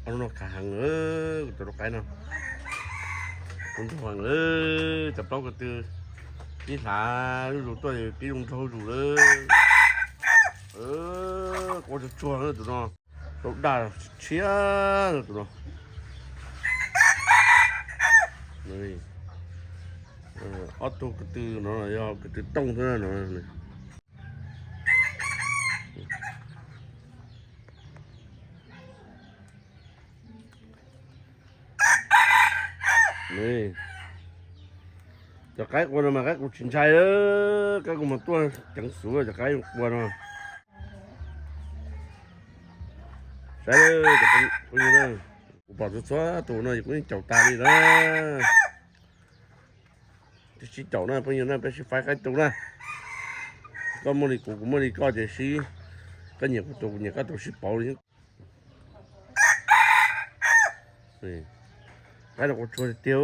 Ob lub no khav heev, kuv tus lau qaib no, kuv ntog heev lawm, cov plaub ko tw pib hlav zuj zus tuaj, pib zoo nraug zuj zus lawm. Quaj tsuag tsuag tus no, plaub daj tshiab tus no. Ob tug ko tw no yog ko tw tooj xwb no. Cov qaib qua no mas qaib qus tsis ntshai, qaib qus mas tuaj ceev xwv, cov qaib qua no. Saib, kuv pom txhua txhua tus no kuv yeej caum tas li na. Sib caum na phooj ywg na, peb sib faib qaib tu na. Koj muaj li kuv, kuv muaj li koj ces sib, koj nyiam kuv tus, kuv nyiam koj tus, sib pauv li. Qaib no qua tsuag tiag tiag.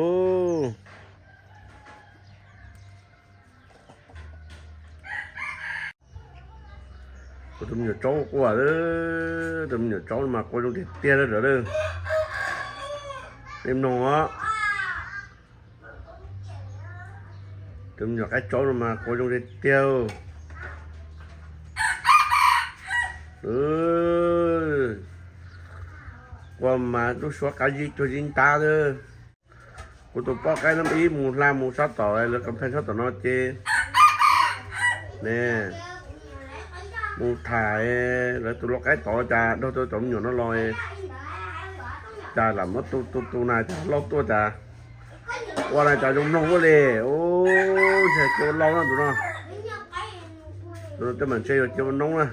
Kuv tus me nyuam tsaub quaj, tus me nyuam tsaub no mas qua zoo tiag tiag lawm. Nej mloog os, tus me nyuam qaib tsaub no mas qua zoo tiag tiag. Qua mas lub suab qab zib cuag zib ntab xwb. Kuv tus poj qaib no ib mus hla mus sab tom lawv kas pheej sab tom no ces ne, mus tham lawv tus lau qaib tod cas dhau tau cov me nyuam no los, cas lam muab tu tu tu na cas lauj tuaj cas, ua na cas zoo mloog ua li. Ub, cia ua lau na tus no. Tus no tej mam ntshe yog cia ua noob na.